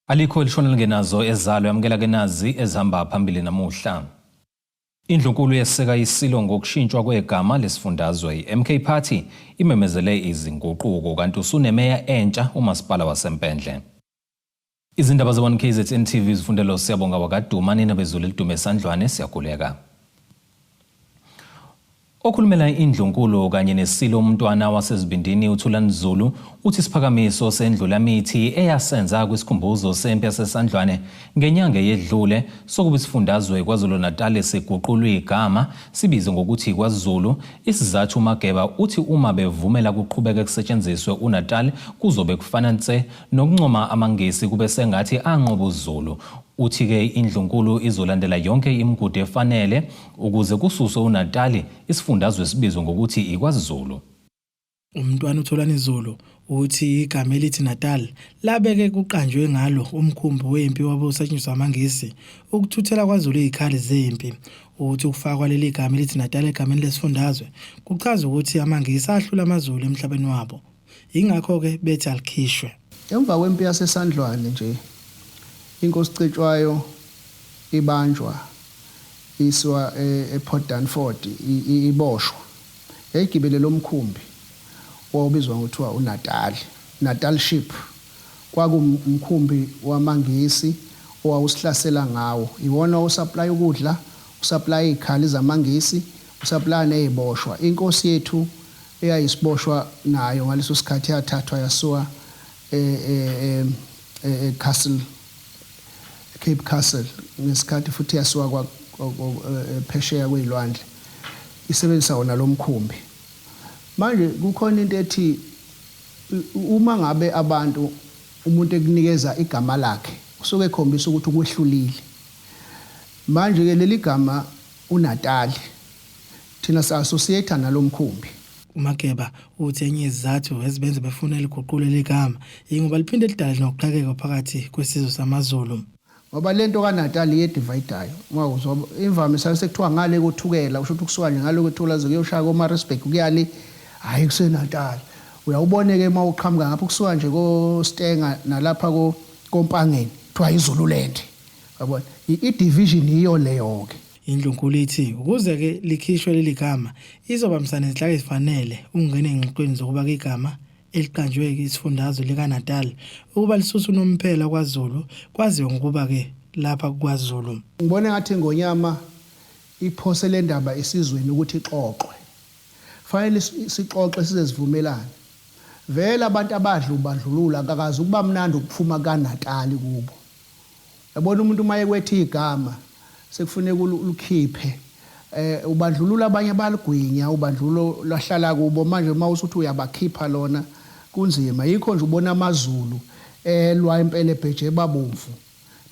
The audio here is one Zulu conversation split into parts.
Alikho elishona lingenazo ezalo. Yamukela ke nazi ezihamba phambili namuhla. Indlunkulu yeseka isilo ngokushintshwa kwegama lesifundazwe. I-MK Party imemezele izinguquko, kanti usunemeya entsha umasipala waseMpendle. Izindaba ze-1 KZN TV zifundelo Siyabonga wakaduma nina bezulu elidume esandlwane siyaguleka. Okhulumela indlunkulu kanye nesilo umntwana waseZibindini uThulani Zulu uthi isiphakamiso sendlulamithi eyasenza kwisikhumbuzo sempi yaseSandlwane ngenyanga eyedlule sokuba isifundazwe KwaZulu-Natal siguqulwe igama sibizwe ngokuthi KwaZulu. Isizathu, uMageba uthi uma bevumela kuqhubeke kusetshenziswe uNatal kuzobe kufana nse nokuncoma amaNgisi, kube sengathi anqoba uZulu. Uthi-ke indlunkulu izolandela yonke imigudu efanele ukuze kususwe uNatali, isifundazwe sibizwe ngokuthi iKwaZulu. Umntwana uTholani Zulu uthi igama elithi Natal labeke kuqanjwe ngalo umkhumbi wempi wabe usetshenziswa amaNgisi ukuthuthela kwaZulu izikhali zempi. Uthi ukufakwa leli gama elithi Natal egameni lesifundazwe kuchaza ukuthi amaNgisi ahlula amaZulu emhlabeni wabo. Yingakho-ke bethi alikhishwe. Emva kwempi yaseSandlwane nje, inkosi Cetshwayo ibanjwa isiwa ePort Dunford iboshwa. Yayigibele lo mkhumbi owawubizwa ngokuthiwa uNatali, Natal Ship. Kwakumkhumbi wamaNgisi owawusihlasela ngawo. Iwona owusaplaya ukudla, usaplaya izikhali zamaNgisi, usaplaya neziboshwa. Inkosi yethu eyayisiboshwa nayo ngaleso sikhathi yathathwa yasuka e-Castle, Cape Castle, ngesikhathi futhi yasuka phesheya kwezilwandle isebenzisa wona lo mkhumbi. Manje kukhona into ethi uma ngabe abantu, umuntu ekunikeza igama lakhe, usuke ekhombisa ukuthi ukwehlulile. Manje ke leli gama uNatali thina si-associate nalomkhumbi. UMageba uthi enye izizathu ezibenza befuna liguqulwe ligama yingoba liphinde lidale nokuqhekeka phakathi kwesizwe samaZulu. Ngoba lento kaNatal iyedividayo, ungakuzwa imvamisa sekuthiwa ngale koThukela, usho ukuthi kusuka nje ngale koThukela ze kuyoshaya koMaritzburg kuyale, hhayi kuseNatal. Uyawubone-ke uma uqhamuka ngapha kusuka nje koStenga nalapha koMpangeni, kuthiwa iZululand, yabona i-division yiyo leyo-ke. Indlunkulu ithi ukuze-ke likhishwe leli gama izobambisana nezinhlaka ezifanele ukungena ezingxoxweni zokuba igama eliqanjwe isifundazwe likaNatal ukuba lisuswe unomphela kwaZulu, kwaziwe ngokuba-ke lapha kwaZulu. Ngibona engathi iNgonyama iphose le ndaba esizweni ukuthi ixoxwe. Fanele sixoxe size sivumelane. Vele abantu abadla ubandlululo akakaze ukuba mnandi ukuphuma kaNatali kubo. Yabona umuntu uma ekwetha igama sekufuneka ulikhiphe. Ubandlululo abanye baligwinya, ubandlululo lwahlala kubo. Manje uma usuthi uyabakhipha lona kunzima. Yikho nje ubona amaZulu elwa impela ebheje babomvu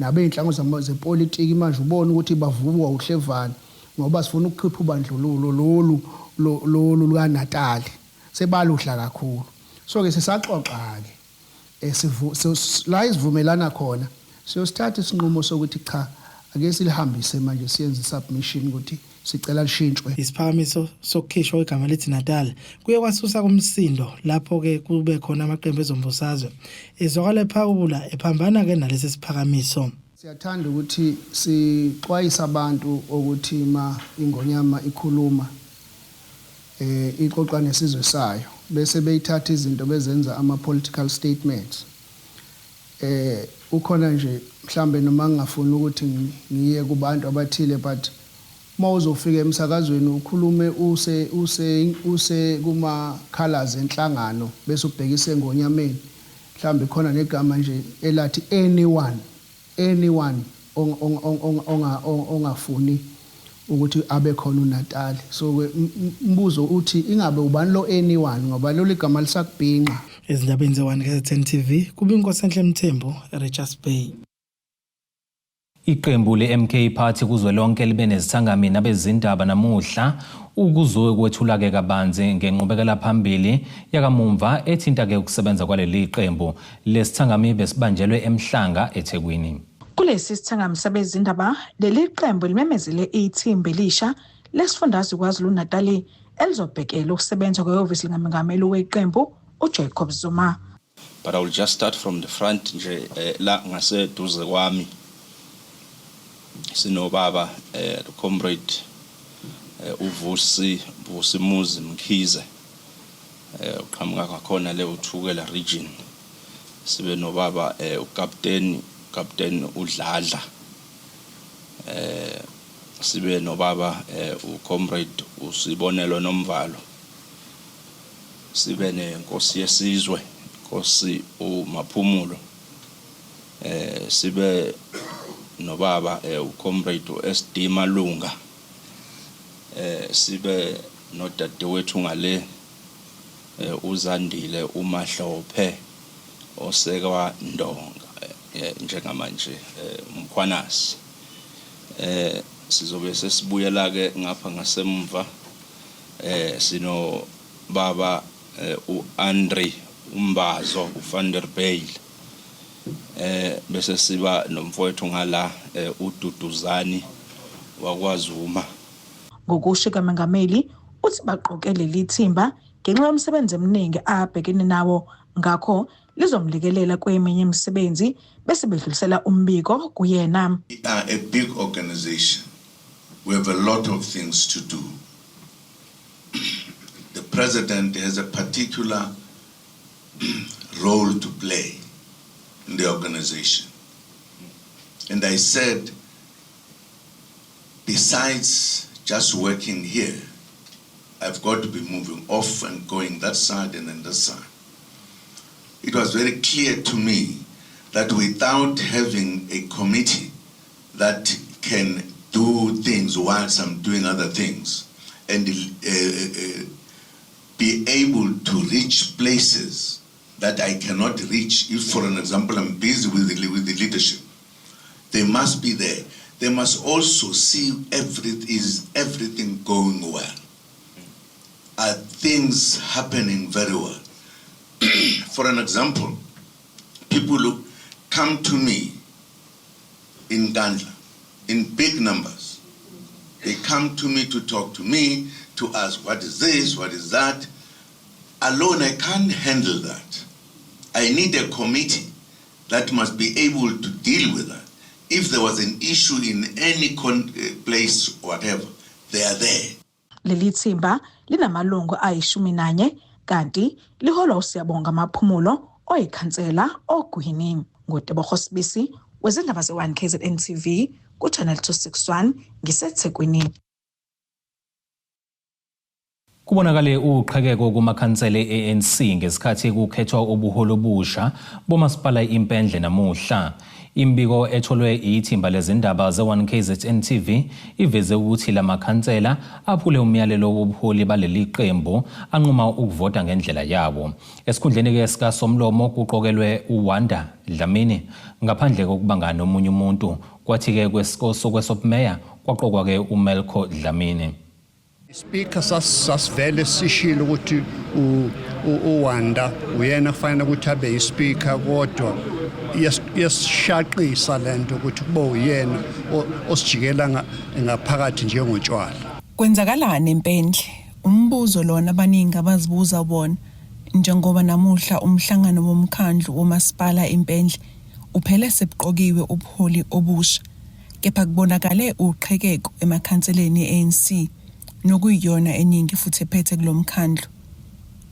nabey'nhlango zepolitiki manje ubona ukuthi bavukwa uhlevane ngoba sifuna ukukhipha ubandlululo lolu lolu lukaNatali, sebaludla kakhulu. So-ke sisaxoxa-ke la isivumelana khona siyosithatha isinqumo sokuthi cha, ake silihambise manje siyenze submission ukuthi sicela lishintshwe. Isiphakamiso sokukhishwa kwegama elithi Natal kuye kwasusa kumsindo lapho-ke kube khona amaqembu ezombusazwe ezwakala ephawula ephambana-ke nalesi siphakamiso. Siyathanda ukuthi sixwayise abantu ukuthi ma iNgonyama ikhuluma ixoxa nesizwe sayo, bese beyithatha izinto bezenza ama political statements. Ukhona nje mhlambe noma ngingafuni ukuthi ngiye kubantu abathile, but uma uzofika emsakazweni ukhulume use use use kuma colors enhlangano bese ubhekise eNgonyameni, mhlambe khona negama nje elathi anyone ongafuni ukuthi abe khona uNatali. So ke umbuzo uthi ingabe ubani lo anyone, ngoba lolu gama lisakubhinqa. Ezindabeni ze-1 KZN TV kube iNkosenhle Mthembu, Richards Bay. Iqembu le-MK Party kuzwelonke libe nezithangami nabezindaba namuhla ukuzokwethula-ke kabanzi ngenqubekela phambili yakamumva ethinta-ke ukusebenza kwaleli qembu. Lesithangami besibanjelwe eMhlanga, eThekwini. Kulesi sithangami sabezindaba, leli qembu limemezele ithimba elisha lesifundazwe KwaZulu-Natal elizobhekela ukusebenza kwehhovisi likamengameli weqembu uJacob Zuma. But I will just start from the front nje eh, la ngaseduze kwami sinobaba eh comrade eh, uVusi Vusimuzi Mkhize eh uqhamuka ngakhona le uThukela region sibe nobaba eh uCaptain Captain uDladla eh sibe nobaba eh uComrade uSibonelo Nomvalo sibe nenkosi yesizwe inkosi uMaphumulo eh sibe nobaba eh, uComrade uSD Malunga eh sibe nodadewethu ngale eh, uZandile uMahlophe osekwa Ndonga eh, njengamanje eh, uMkhwanazi eh sizobe sesibuyela ke ngapha ngasemva eh sino baba eh, uAndre Umbazo uVan der Bijl eh bese siba nomfowethu ngala eh, uDuduzani wakwaZuma. Ngokusho kukaMengameli, uthi baqoke leli thimba ngenxa yomsebenzi eminingi abhekene nawo, ngakho lizomlekelela kweminye imisebenzi bese bedlulisela umbiko kuyena. We are a big organization. We have a lot of things to do. The president has a particular role to play in the organization. And I said, besides just working here, I've got to be moving off and going that side and then this side. It was very clear to me that without having a committee that can do things whilst I'm doing other things and be able to reach places that I cannot reach if, for an example, I'm busy with the leadership. They must be there. They must also see is everything going well? Are things happening very well? For an example, people who come to me in Nkandla in big numbers. They come to me to talk to me, to ask what is this, what is that. Alone, I can't handle that. I need a committee that must be able to deal with that. If there was an issue in any place, whatever, they are there. Leli thimba linamalungu ayi-11 kanti liholwa uSiyabonga Maphumulo oyikhansela oGwini. NguTebogo Sibisi wezindaba ze-1 KZN TV ku-Channel 261 ngiseThekwini. Kubonakale uqhekeko kumakhansela e-ANC ngesikhathi kukhethwa ubuholi obusha bomasipala Impendle namuhla. Imbiko etholwe ithimba lezindaba ze-1KZN TV iveze ukuthi lamakhansela aphule umyalelo wobuholi baleli qembu anquma ukuvota ngendlela yawo. Esikhundleni-ke sikaSomlomo kuqokelwe uWanda Dlamini ngaphandle kokubanga nomunye umuntu. Kwathi-ke kwesobumeya kwaqokwa-ke uMelko Dlamini. Speaker sasivele sishilo ukuthi uWanda uyena kufanele ukuthi abe yi-speaker, kodwa iyasishaqisa lento ukuthi kube uyena osijikela ngaphakathi njengotshwala. Kwenzakalani eMpendle? Umbuzo lona abaningi abazibuza wona njengoba namuhla umhlangano womkhandlu womasipala Impendle uphele sebuqokiwe ubuholi obusha, kepha kubonakale uqhekeko emakhanseleni e-ANC nokuyiyona eningi futhi ephethe kulomkhandlu.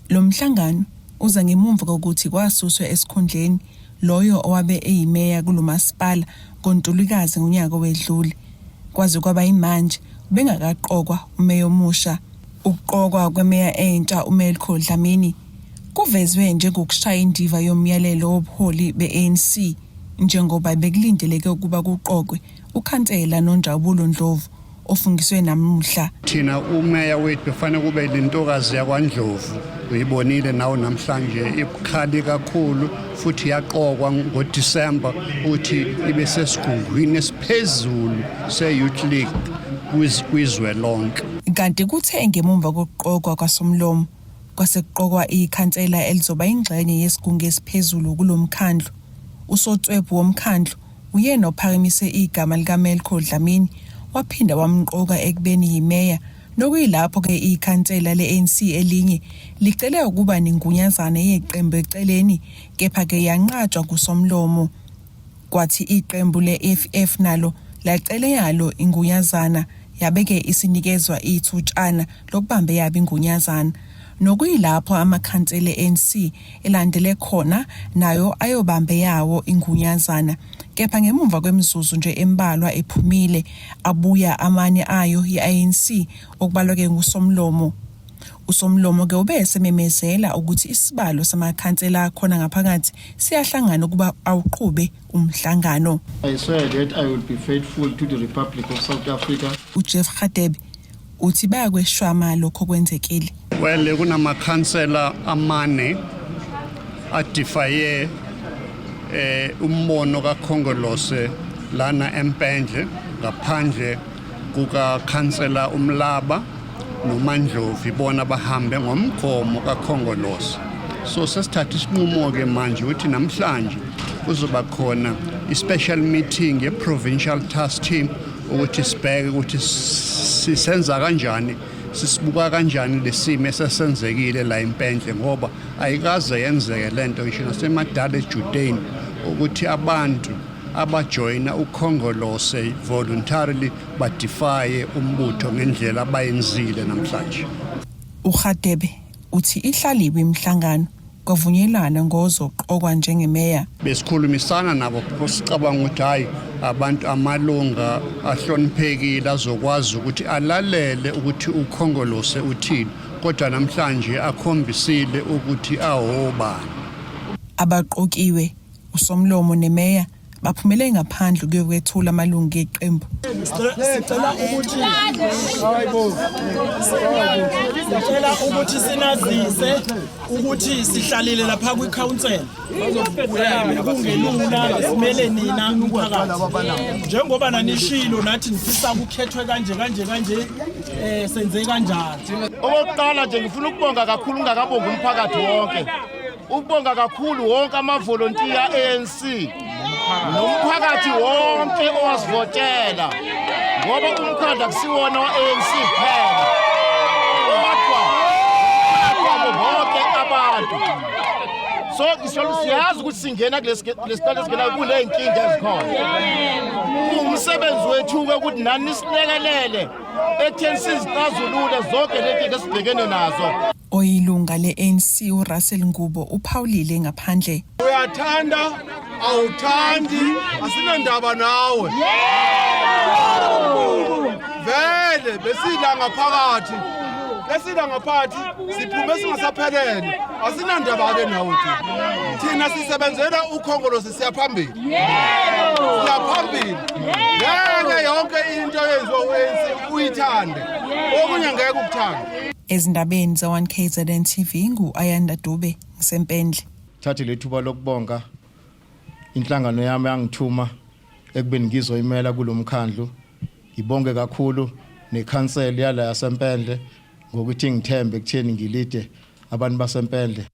Lo mhlangano uza ngemuva kokuthi kwasuswa esikhundleni loyo owabe eyimeya kulomasipala ngoNtulikazi ngonyaka owedlule. Kwaze kwaba imanje bengakaqokwa umeya omusha. Ukuqokwa kwemeya entsha uMelko Dlamini kuvezwe njengokushaya indiva yomyalelo wobuholi be-ANC, njengoba bekulindeleke ukuba kuqokwe ukhansela Nonjabulo Ndlovu ofungiswe namuhla. Thina umeya wethu befanele kube lentokazi yakwaNdlovu, uyibonile nawo namhlanje ibukhali kakhulu, futhi yaqokwa ngoDisemba ukuthi ibe sesigungwini esiphezulu se-Youth League kwizwe lonke. Kanti kuthe ngemumva kokuqokwa kwasomlomo kwase kuqokwa ikhansela elizoba ingxenye yesigungu esiphezulu kulomkhandlu. Usotswebhu womkhandlu uyena ophakamise igama likaMelko Dlamini waphinda wamqoka ekubeni yimeya. Nokuyilapho-ke ikhansela le-ANC elinye licele ukuba nengunyazana yeqembu eceleni kepha-ke yanqatshwa nguSomlomo. Kwathi iqembu le-EFF nalo lacela eyalo ingunyazana yabe-ke isinikezwa ithutshana lokubamba eyabo ingunyazana. Nokuyilapho amakhansela e-ANC elandele khona nayo ayobamba eyawo ingunyazana. Kepha ngemumva kwemizuzu nje embalwa ephumile abuya amane ayo i-ANC okubalwa-ke nguSomlomo. USomlomo-ke ube esememezela ukuthi isibalo samakhansela akhona ngaphakathi siyahlangana ukuba awuqhube umhlangano. I swear that I will be faithful to the Republic of South Africa. UJeff Radebe uthi bayakweshwama lokho okwenzekile. Well, kunamakhansela amane adifaye eh umbono kaKhongolose lana eMpendle ngaphandle kukakhansela uMlaba noMandlovu ibona bahambe ngomgomo kaKhongolose. So sesithatha isinqumo-ke manje ukuthi namhlanje kuzoba khona i-special meeting ye-provincial task team ukuthi sibheke ukuthi sisenza kanjani sisibuka kanjani lesimo esesenzekile la impendle ngoba ayikaze yenzeke lento ngisho nasemadala eJudeni ukuthi abantu abajoyina uKhongolose voluntarily badefye umbutho ngendlela abayenzile namhlanje. URadebe uthi ihlaliwe imihlangano kwavunyelwana ngozoqokwa njengemeya. Besikhulumisana nabo sicabanga ukuthi hhayi abantu amalunga ahloniphekile azokwazi ukuthi alalele ukuthi uKhongolose uthini kodwa namhlanje akhombisile ukuthi awobani. Abaqokiwe uSomlomo nemeya baphumele ngaphandle ukuyokwethula amalungu eqembu. Sicela ukuthi sicela ukuthi sinazise ukuthi sihlalile lapha kwi-council kungelula simele nina umphakathi njengoba nanishilo nathi nifisa kukhethwe kanje kanje kanje eh senze kanjani. Okokuqala nje ngifuna ukubonga kakhulu ngingakabongi umphakathi wonke. Ukubonga kakhulu wonke amavolontiya ANC nomphakathi wonke owasivotela ngoba umkhandlu akusiwona wa-ANC kuphela kodwa kwabo bonke abantu. So siyazi ukuthi singena kulesi sikhathi esingena kuney'nkinga ezikhona. Kuwumsebenzi wethu-ke ukuthi nani nisilekelele ekutheni sizixazulule zonke ley'nkinga esibhekene nazo. Oyilunga le-ANC uRussell Ngubo uphawulile ngaphandle. Uyathanda awuthandi asinandaba nawe. Vele besila ngaphakathi. Besila ngaphakathi siphume singasaphelele. Asinandaba ke nawe thina. Thina sisebenzela ukhongolose siyaphambili. Siyaphambili. Ngeke yonke into eyenziwa u-ANC uyithande. Okunye ngeke ukuthande. Ezindabeni ze-1KZN TV ngu-Ayanda Dube ngisempendle. Thathe lethuba lokubonga inhlangano yami yangithuma ekubeni ngizoyimela kulomkhandlu. Ngibonge kakhulu nekhansela yala yaseMpendle ngokuthi ngithembe ekutheni ngilide abantu baseMpendle.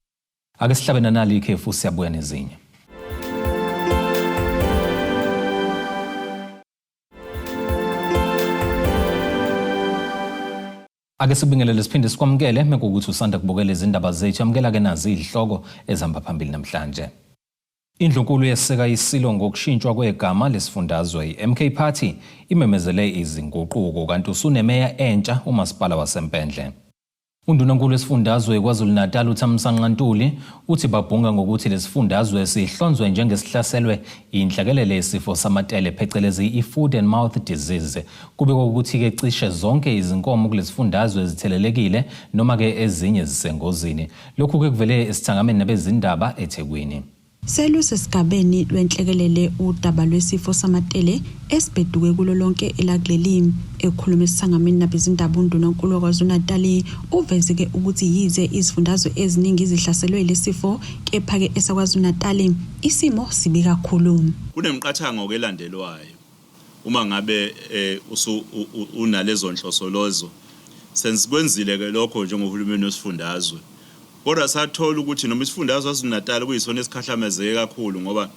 Ake sihlabe nanali ikhefu siyabuya nezinye. Ake sibingelele siphinde sikwamukele mekuwukuthi usanda kubukela izindaba zethu yamukela ke nazi izihloko ezihamba phambili namhlanje. Indlunkulu yeseka isilo ngokushintshwa kwegama lesifundazwe i-MK Party imemezele izinguquko kanti usunemeya entsha umasipala waseMpendle. Undunankulu wesifundazwe KwaZulu-Natal uThamsanqa Ntuli uthi babhunga ngokuthi lesifundazwe sihlonzwe njengesihlaselwe inhlekelele yesifo samatele phecelezi i-food and mouth disease. Kubikwa ukuthi-ke cishe zonke izinkomo kulesifundazwe zithelelekile noma-ke ezinye zisengozini. Lokhu-ke kuvele esithangameni nabezindaba eThekwini. Selusesigabeni lwenhlekelele udaba lwesifo samatele esibheduke kulo lonke elakuleli. Ekhuluma esithangamini nabezindaba uNdunankulu waKwaZulu-Natali uveze-ke ukuthi yize izifundazwe eziningi zihlaselwe yilesifo kepha-ke esaKwaZulu-Natali isimo sibi kakhulu. Kunemiqathango-ke elandelwayo uma ngabe eh, usu unalezo nhloso lozo. Sensikwenzile ke lokho njengohulumeni wesifundazwe. Kodwa sathola ukuthi noma isifundazwe KwaZulu-Natal kuyisona esikhahlamezeke kakhulu ngoba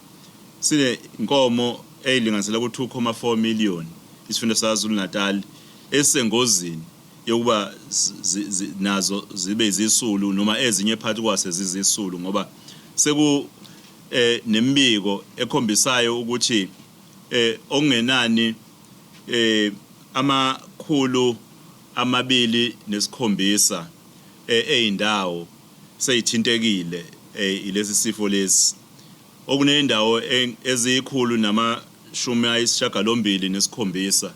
sinenkomo eyilinganisela ku-2.4 million isifunda saKwaZulu-Natal esisengozini. yokuba nazo zibe izisulu noma ezinye phakathi kwase zizisulu ngoba seku eh nemibiko ekhombisayo ukuthi eh okungenani eh amakhulu 27 eyindawo seyithintekile ilesi sifo lesi okuneyindawo eziyikhulu namashumi ayisishagalombili nesikhombisa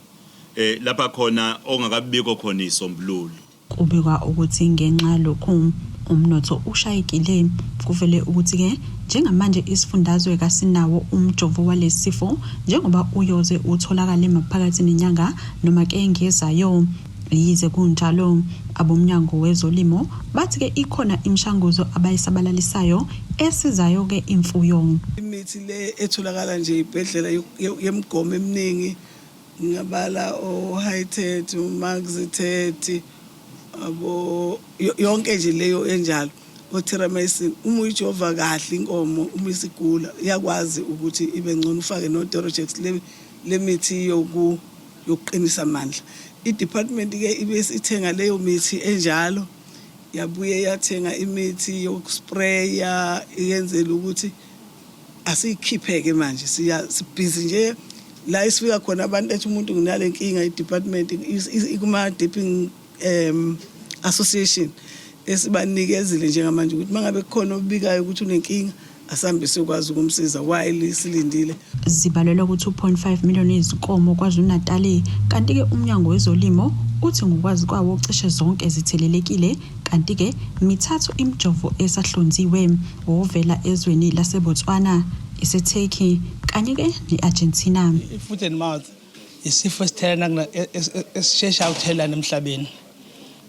lapha khona okungakabikho khona isombululo. Kubikwa ukuthi ngenxa yalokhu umnotho ushayekile. Kuvele ukuthi-ke njengamanje isifundazwe kasinawo umjovo walesi sifo njengoba uyoze utholakale maphakathi nenyanga noma ke ngezayo. Yize kunjalo, abomnyango wezolimo bathi-ke ikhona imishanguzo abayisabalalisayo esizayo-ke imfuyo. Imithi le etholakala nje ibhedlela yemigomo eminingi ngingabala o-Hi-Tet, o-Maxitet, abo yonke nje leyo enjalo o-Terramycin. Uma uyijova kahle inkomo uma isigula iyakwazi ukuthi ibe ngcono ufake no-Dorojex le mithi yoku yokuqinisa amandla. I-department ke ibe isithenga leyo mithi enjalo yabuye yathenga imithi yokuspraya iyenzela ukuthi asiyikhiphe-ke manje siya sibhizi nje la esifika khona abantu ethi umuntu nginale nkinga i-department ikuma-dipping um association esibanikezile njengamanje ukuthi mangabe kukhona obikayo ukuthi unenkinga asambe siyokwazi ukumsiza while silindile. Zibalelwa ku-2.5 million izinkomo KwaZulu-Natal kanti-ke uMnyango wezoLimo uthi ngokwazi kwawo cishe zonke zithelelekile kanti-ke mithathu imijovo esahlonziwe ovela ezweni laseBotswana, iseTurkey kanye-ke ne-Argentina. I-foot and mouth isifo esithelelana esisheshayo ukuthelelana emhlabeni.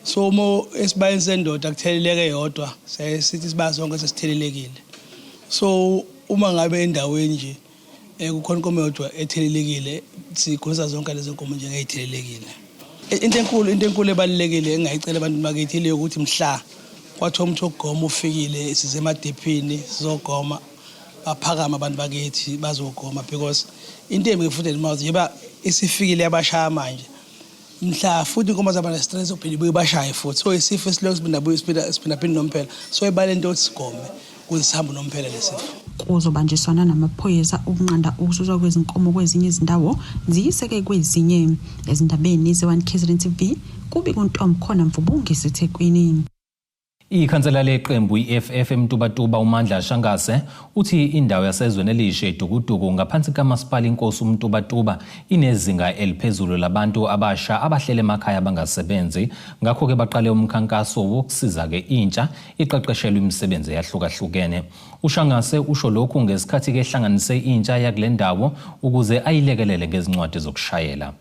So uma esibayeni sendoda kutheleleke yodwa siyaye sithi isibaya sonke sesithelelekile. So uma ngabe endaweni nje kukhona inkomo eyodwa ethelelekile sikhulisa zonke lezo nkomo njengey'thelelekile. Into enkulu into enkulu ebalulekile engingayicela abantu bakithi ile yokuthi mhla kwathiwa umuthi wokugoma ufikile size emadephini sizogoma baphakame abantu bakithi bazogoma because into embi nge-foot and mouth njengoba isifikile yabashaya manje mhla futhi inkomo zaba ne-stress ophinde ibuye bashaye futhi so isifo esilokhu siphinda buye siphinda siphinda phinde nomphela so ibale into yokuthi sigome ukuze sihambe nomphela lesifo. Kuzobanjiswana namaphoyisa ukunqanda ukususwa kwezinkomo kwezinye izindawo ziyiseke kwezinye. Ezindabeni ze-1 KZN TV kubika uNtomkhona Mvubu ngiseThekwini. Ikhansela leqembu i-EFF eMtubatuba uMandla Shangase uthi indawo yasezweni elisha eDukuduku ngaphansi kaMasipala iNkosi uMtubatuba inezinga eliphezulu labantu abasha abahlele emakhaya abangasebenzi ngakho-ke baqale umkhankaso wokusiza-ke intsha iqeqeshelwe imisebenzi eyahlukahlukene. UShangase usho lokhu ngesikhathi-ke ehlanganise intsha yakule ndawo ukuze ayilekelele ngezincwadi zokushayela.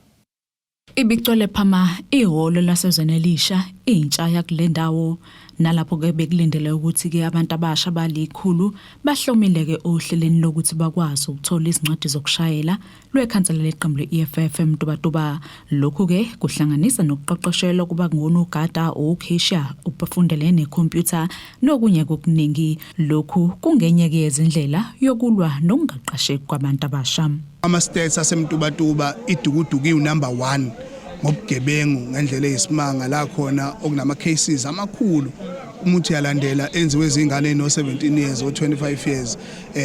Ibicwele phama ihholo lasezweni elisha intsha yakule ndawo nalapho-ke bekulindele ukuthi-ke abantu abasha balikhulu bahlomile-ke ohlelweni lokuthi bakwazi ukuthola izincwadi zokushayela lwekhansela leqembu le-EFF eMtubatuba. Lokhu-ke kuhlanganisa nokuqeqeshelwa kuba ngonogada, okheshiya, ubafundele nekhompyutha nokunye kokuningi. Lokhu kungenye-ke yezindlela yokulwa nokungaqasheki kwabantu abasha. Ama-stats aseMtubatuba iDukuduku iwu-number one ngobugebengu ngendlela eyisimanga la khona okunama-cases amakhulu uma uthi uyalandela enziwe izingane no-17 years o-25 years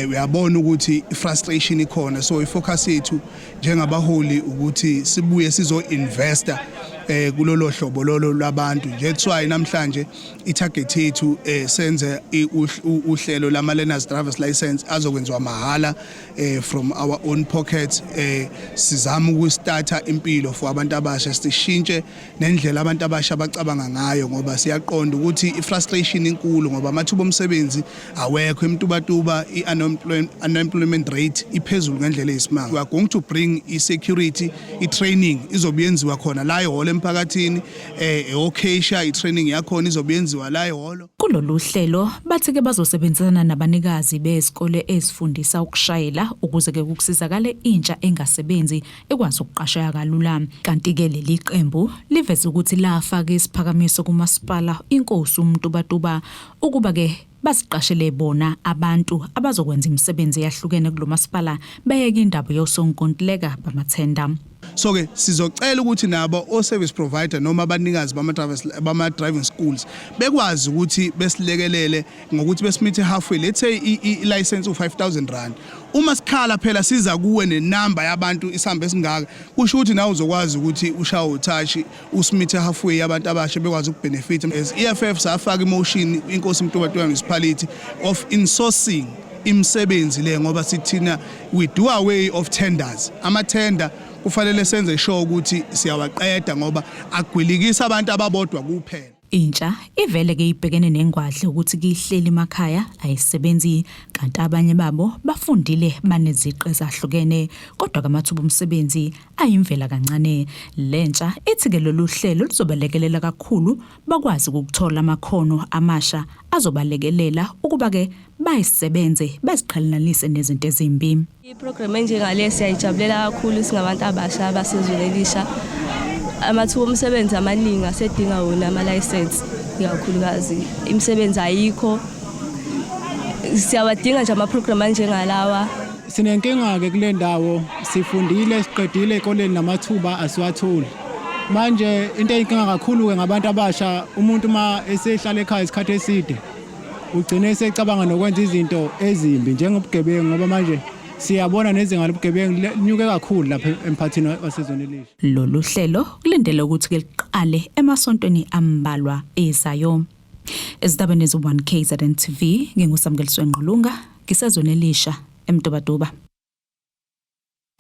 uyabona ukuthi i-frustration ikhona. So i-focus yethu njengabaholi ukuthi sibuye sizo-investa kulolo hlobo lolo lwabantu. That's why namhlanje i-target yethu senze uhlelo lama learners drivers license azokwenziwa mahhala from our own pockets. Sizama ukustarta impilo for abantu abasha, sishintshe nendlela abantu abasha abacabanga ngayo ngoba siyaqonda ukuthi i-frustration inkulu ngoba amathuba omsebenzi awekho eMtubatuba, i-unemployment rate iphezulu ngendlela eyisimanga. We are going to bring i-security, i-training izobe yenziwa khona la ehholo emphakathini, okesha i-training yakhona izobe yenziwa la ehholo. Kulolu hlelo bathi-ke bazosebenzisana nabanikazi bezikole ezifundisa ukushayela ukuze-ke kusizakale intsha engasebenzi ekwazi ukuqasheka kalula. Kanti-ke leli qembu liveze ukuthi lafaka isiphakamiso kumasipala iNkosi uMtubatuba ukuba-ke baziqashele bona abantu abazokwenza imisebenzi eyahlukene kulo masipala beyeke indaba yosonkontileka bamathenda. So ke sizocela ukuthi nabo o service provider noma abanikazi bama drivers bama driving schools bekwazi ukuthi besilekelele ngokuthi besimithe halfway. Let's say i license u5000 rand, uma sikhala phela siza kuwe nenamba yabantu isambe esingaka, kusho ukuthi nawe uzokwazi ukuthi ushawe utouch usimithe halfway, abantu abasha bekwazi ukubenefit. As EFF safaka imotion inkosi Mtubatuba municipality of insourcing imisebenzi le, ngoba sithina we do away of tenders. Ama tender kufanele senze sure ukuthi siyawaqeda ngoba agwilikisa abantu ababodwa kuphela. Intsha ivele ke ibhekene nengwadle ukuthi kihleli emakhaya ayisebenzi, kanti abanye babo bafundile baneziqe ezahlukene, kodwa kamathuba omsebenzi ayimvela kancane. Lentsha ithi ke lolu hlelo luzobalekelela kakhulu bakwazi ukuthola amakhono amasha azobalekelela ukuba ke bayisebenze beziqhelanise nezinto ezimbi. Iprogram enjengale siyayijabulela kakhulu singabantu abasha abasezweni elisha. Amathuba omsebenzi amaningi asedinga wona amalayisensi, ikakhulukazi imisebenzi ayikho. Siyawadinga nje amaprogram anjengalawa. Sinenkinga-ke kule ndawo, sifundile siqedile ey'koleni namathuba asiwatholi. Manje into eyinkinga kakhulu-ke ngabantu abasha, umuntu uma esehlala ekhaya isikhathi eside ugcine esecabanga nokwenza izinto ezimbi njengobugebengu, ngoba manje siyabona nezinga lobugebengu linyuke kakhulu lapha emphathini wasezweni elisha. Lolu hlelo kulindele ukuthi ke liqale emasontweni ambalwa ezayo. Ezindabeni ze-1 KZN TV, nginguSamkeliswe Ngqulunga, ngisezweni elisha eMtubatuba.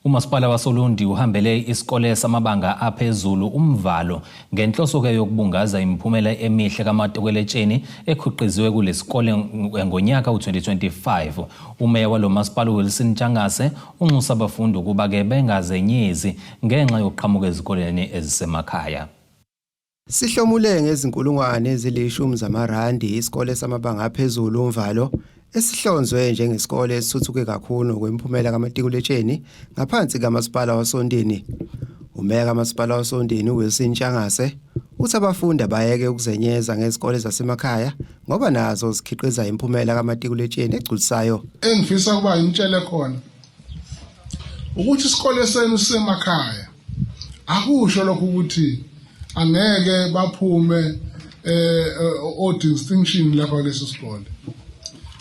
Umasipala wasoLundi uhambele isikole samabanga aphezulu Umvalo ngenhloso-ke yokubungaza imiphumela emihle kamatokeletsheni ekhiqiziwe kulesikole ngonyaka u-2025. Umeya walo masipala uWilson Ntshangase unxusa abafundi ukuba-ke bengazenyezi ngenxa yokuqhamuka ezikoleni ezisemakhaya. Sihlomule ngezinkulungwane ezilishumi zamarandi isikole samabanga aphezulu Umvalo esihlonzwe njengesikole esithuthuke kakhulu ngokwemiphumela kamatikuletsheni ngaphansi kamasipala wasoNdini. Umeya kamasipala wasoNdini uWilson Ntshangase uthi abafundi abayeke ukuzenyeza ngezikole zasemakhaya ngoba nazo zikhiqiza imiphumela kamatikuletsheni egculisayo. Engifisa ukuba ngimtshele khona ukuthi isikole senu sisemakhaya akusho lokho ukuthi angeke baphume o distinction lapha kuleso sikole.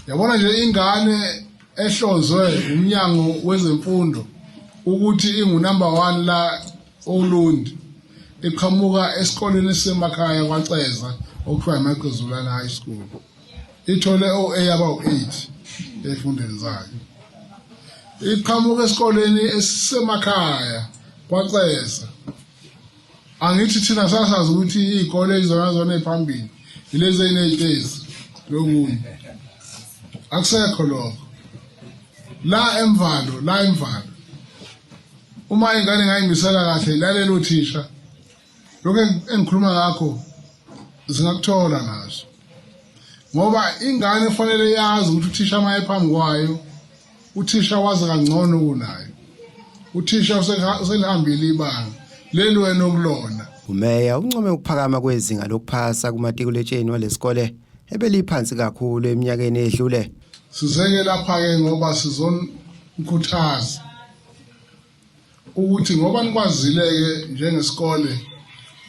Yabona nje ingane ehlonzwe umnyango wezemfundo ukuthi ingu number 1 la oLundi, iqhamuka esikoleni esisemakhaya kwaCeza okuthiwa iMaqezulana High School, ithole o-A abawu-8 ey'fundweni zayo. Iqhamuka esikoleni esisemakhaya kwaCeza. Angithi thina sasazi ukuthi iy'kole izona zona ey'phambili yilezi ey'ney'tezi lokunye, akusekho lokho la emvalo. La emvalo uma ingane ingayimisela kahle ilalela othisha, lokho engikhuluma ngakho zingakuthola nazo, ngoba ingane kufanele yazi ukuthi uthisha uma ephambi kwayo, uthisha wazi kangcono kunayo, uthisha uselihambile ibanga leli wena okulona. Umeya uncome ukuphakama kwezinga lokuphasa kumatikuletsheni walesikole ebeliphansi kakhulu eminyakeni edlule. Sizeke lapha-ke ngoba sizonikhuthaza ukuthi ngoba nikwazile-ke njengesikole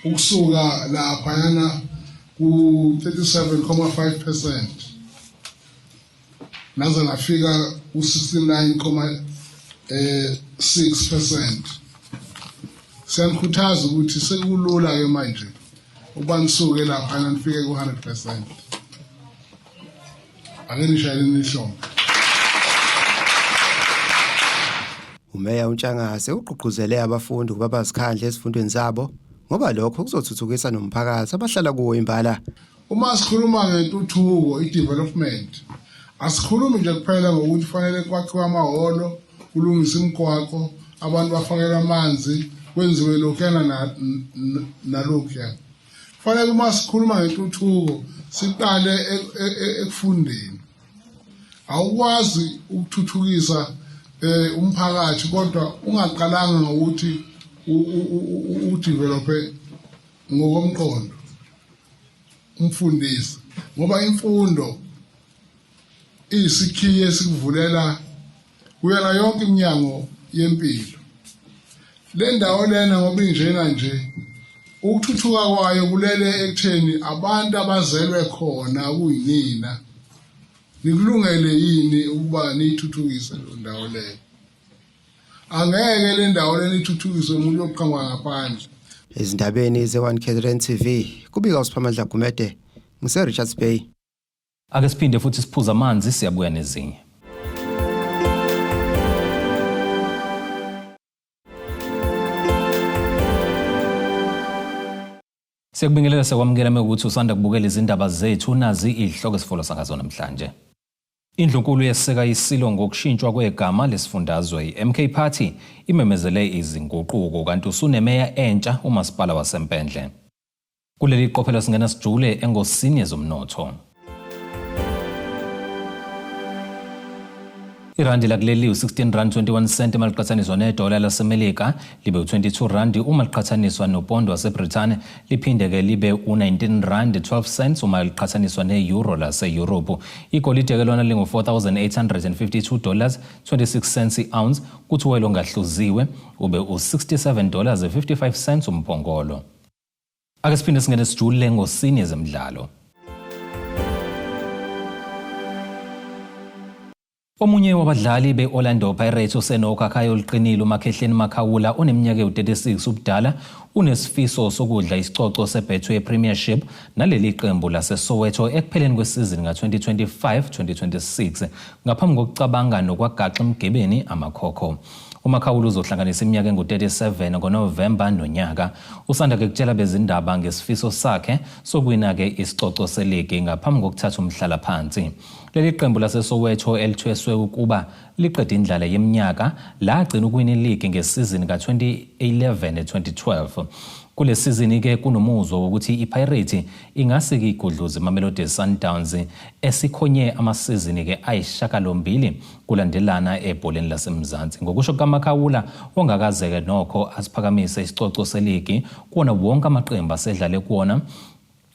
ukusuka laphayana ku-37,5% naze nafika ku-69,6%, siyanikhuthaza ukuthi sekulula-ke manje ukuba nisuke laphana nifike ku-100%. Ake nishayeleni ihlombe. Umeya uNtshangase ugqugquzele abafundi ukuba bazikhandle ezifundweni zabo ngoba lokho kuzothuthukisa nomphakathi abahlala kuwo imbala. Uma sikhuluma ngentuthuko, i-development, asikhulumi nje kuphela ngokuthi kufanele kwakhiwe amahholo, kulungiswe imigwaqo, abantu bafakelwe amanzi, kwenziwe lokhuyana nalokhuya. Kufanele uma sikhuluma ngentuthuko siqale ekufundeni. Awukwazi ukuthuthukisa umphakathi kodwa ungaqalanga ngokuthi udevelope ngokomqondo umfundisi, ngoba imfundo iyisikhiye esikuvulela kuyona yonke iminyango yempilo. Le ndawo lena ngoba injena nje ukuthuthuka kwayo kulele ekutheni abantu abazelwe khona kuyinina nikulungele yini ukuba niyithuthukise lo ndawo leyo. Angeke le ndawo lena ithuthukiswe umuntu oqhamuka ngaphandle. Ezindabeni ze-1 KZN TV kubika uSiphamandla Gumede ngise-Richards Bay. Ake siphinde futhi siphuze amanzi siyabuya nezinye. Siyakubingelela siyakwamukela mekuthi usanda kubukela izindaba zethu nazi izihloko esifolo sangazo namhlanje. Indlunkulu yeseka isilo ngokushintshwa kwegama lesifundazwe iMK Party imemezele izinguquko kanti usunemeya entsha umasipala waseMpendle. Kuleli qophelo singena sijule engosini yezomnotho. Irandi lakuleli u-16 rand 21 cent uma liqhathaniswa nedola laseMelika libe u-22 rand uma liqhathaniswa nopondo waseBrithani liphinde-ke libe u-19 rand 12 cents uma liqhathaniswa ne-euro lase-Europe. Igolide-ke lona lingu-4,852 dollars 26 cents i-ounce kuthi welo ongahluziwe ube u-67 dollars 55 cents umphongolo. Ake siphinde singene sijule ngosini yezemidlalo. Omunye wabadlali be-Orlando Pirates osenokhakhayi oluqinile uMakhehleni Makhawula oneminyaka ewu-36 ubudala unesifiso sokudla isicoco seBetway Premiership naleli qembu laseSoweto ekupheleni kwesizini ka-2025-2026 ngaphambi kokucabanga nokwagaxa emgibeni amakhokho. UMakhawula uzohlanganisa iminyaka engu-37 ngoNovemba nonyaka. Usanda ke kutshela bezindaba ngesifiso sakhe sokuwina-ke isicoco seligi ngaphambi kokuthatha umhlalaphansi. Leli qembu laseSoweto elithweswe ukuba liqede indlala yeminyaka lagcina ukuwina iligi ngesizini ka-2011-2012. Kule sizini-ke kunomuzwa wokuthi iPirates ingase-ke igudluze iMamelodi Sundowns esikhonye amasizini-ke ayishakalombili kulandelana ebholeni laseMzansi. Ngokusho kukaMakhawula ongakaze-ke nokho asiphakamise isicoco seligi kuwona wonke amaqembu asedlale kuwona,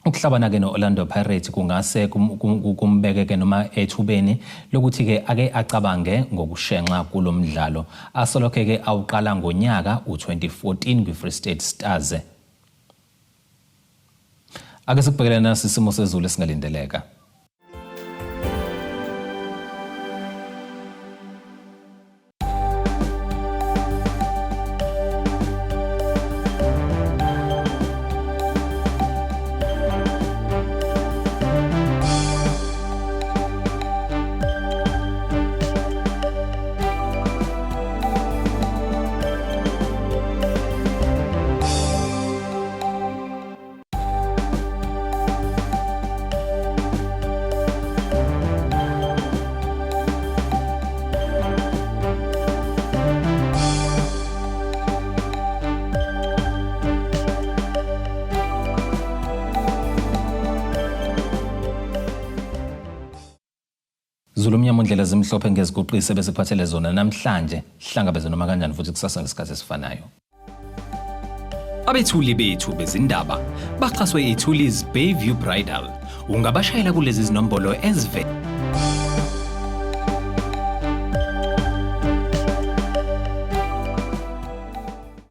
Ukuhlabana-ke no-Orlando Pirates kungase kumbeke-ke noma ethubeni lokuthi-ke ake acabange ngokushenxa kulo mdlalo asolokhe-ke awuqala ngonyaka u-2014 kwiFree State Stars. Ake sikubhekele nasi isimo sezulu esingalindeleka. Zulu mnyama undlela zimhlophe ngeziguqise besiphathele zona namhlanje hlangabeze noma kanjani futhi kusasa ngesikhathi esifanayo. Abethuli bethu bezindaba baxhaswe iThuli's Bayview Bridal. Ungabashayela kulezi zinombolo ezivela.